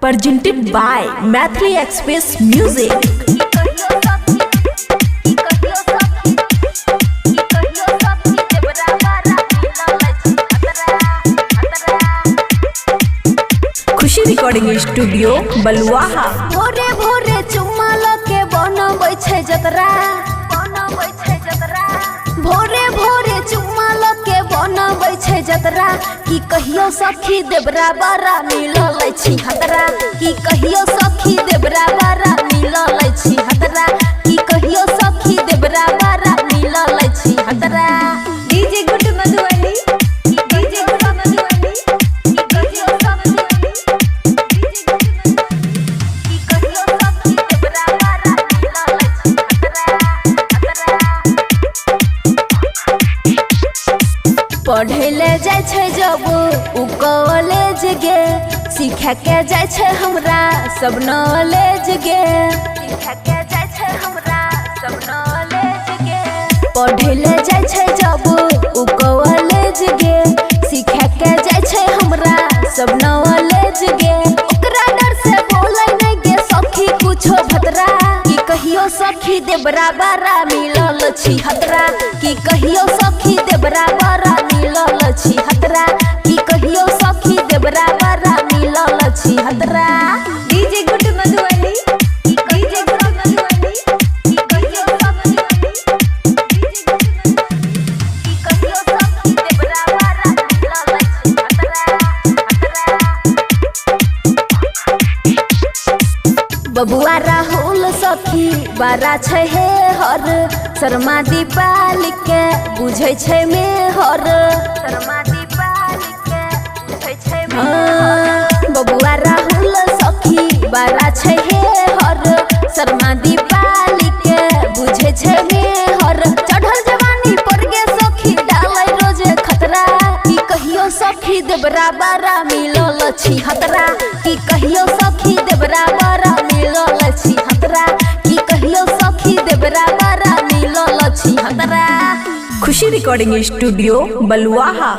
Presented by Maithili Express Music. Khushi recording studio Baluaha. भोरे भोरे चुम्मा लके बनबै छै जतरा, बनबै छै जतरा। भोरे भोरे चुम्मा लके बनबै छै जतरा। की कहियो सखी देबरा बड़ा मिलल छी हतरा। की कहियो सखी देबरा बड़ा मिलल छी हतरा। की कहियो सखी देबरा बड़ा मिलल छी हतरा। DJ good Madhubani, DJ good Madhubani, DJ good Madhubani. की कहियो सखी देबरा बड़ा मिलल छी हतरा, हतरा। पढ़ै ले जाइ छै जब उ कॉलेज गे, सीखे के जाइ छै हमरा सब नॉलेज गे। सीखे के जाइ छै हमरा सब नॉलेज गे। पढ़ै ले जाइ छै जब उ कॉलेज गे, सीखे के जाइ छै हमरा सब नॉलेज गे। ओकरा डर से बोलै नहि गे सखी कुछो भतरा। की कहियो सखी देबरा बड़ा मिलल छी हतरा। की कहियो सखी देबरा बड़ा मिलल छी हतरा। की कहियो सखी देबरा बड़ा मिलल छी हतरा। DJ good Madhubani, DJ good Madhubani, DJ good Madhubani. की कहियो सखी देबरा बड़ा मिलल छी हतरा, हतरा। बबुआ राहुल सखी बड़ा छै हे हर, शर्मा दीपाली के बुझै छै मेहर। शर्मा दीपाली के बुझै छै मेहर। बबुआ राहुल सखी बड़ा छै हे हर, शर्मा दीपाली के बुझै छै मेहर। चढ़ल जवानी पर गे सखी डालै रोजे खतरा। की कहियो सखी देबरा बड़ा मिलल छी हतरा। की कहियो सखी देबरा बड़ा मिलल छी हतरा। की कहियो सखी देबरा बड़ा मिलल छी हतरा। खुशी रिकॉर्डिंग स्टूडियो बलुआहा।